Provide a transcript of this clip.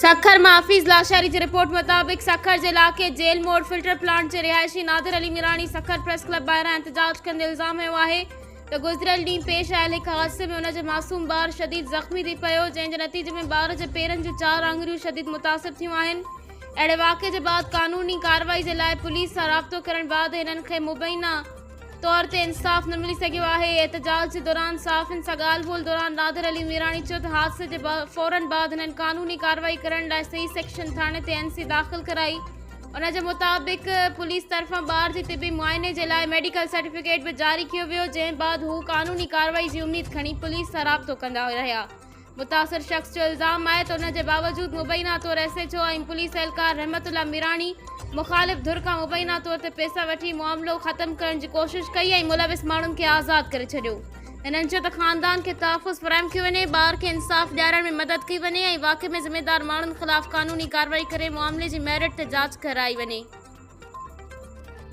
سکر مان حفيظ لاشاري جي رپورٽ مطابق سکر جي علائقي جيل موڙ فلٽر پلانٽ جي رهائشي نادر علي ميراڻي سکر پريس ڪلب ٻاهران احتجاج ڪندي الزام هنيو آهي ته گذريل ڏينهن پيش آيل هڪ حادثي ۾ ان جو معصوم ٻار شديد زخمي ٿي پيو جنهن جي نتيجي ۾ ٻار جي پيرن جون چار آڱريون شديد متاثر ٿيون آهن اهڙي واقعي جي بعد قانوني ڪارروائي جي لاء پوليس سان رابطو ڪرڻ بعد هنن کي مبينا طور تي انصاف نه ملي سگهيو آهي. احتجاج جي دوران صحافين سان ڳالهه ٻولهه دوران نادر علي ميراڻي چيو ته حادثي جي فورن بعد هنن قانوني ڪارروائي ڪرڻ لاء سي سيڪشن ٿاڻي تي اين سي داخل ڪرائي ان جي مطابق پوليس طرفان ٻار جي طبي معائني جي لاء ميڊيڪل سرٽيفڪيٽ به جاري ڪيو ويو جنهن بعد هو قانوني ڪارروائي جي اميد کڻي پوليس سان رابطو ڪندا رهيا. متاثر شخص جو الزام آهي ته ان جي باوجود مبينا طور ايس ايڇ او ۽ پوليس اهلڪار رحمت الله ميراڻي مخالف ڌر کان مبينا طور تي پئسا وٺي معاملو ختم ڪرڻ جي ڪوشش ڪئي ۽ ملوث ماڻهن کي آزاد ڪري ڇڏيو. هنن چيو ته خاندان کي تحفظ فراهم ڪيو وڃي، ٻار کي انصاف ڏيارڻ ۾ مدد ڪئي وڃي ۽ واقعي ۾ ذميدار ماڻهن خلاف قانوني ڪارروائي ڪري معاملي جي ميرٽ تي جاچ ڪرائي وڃي.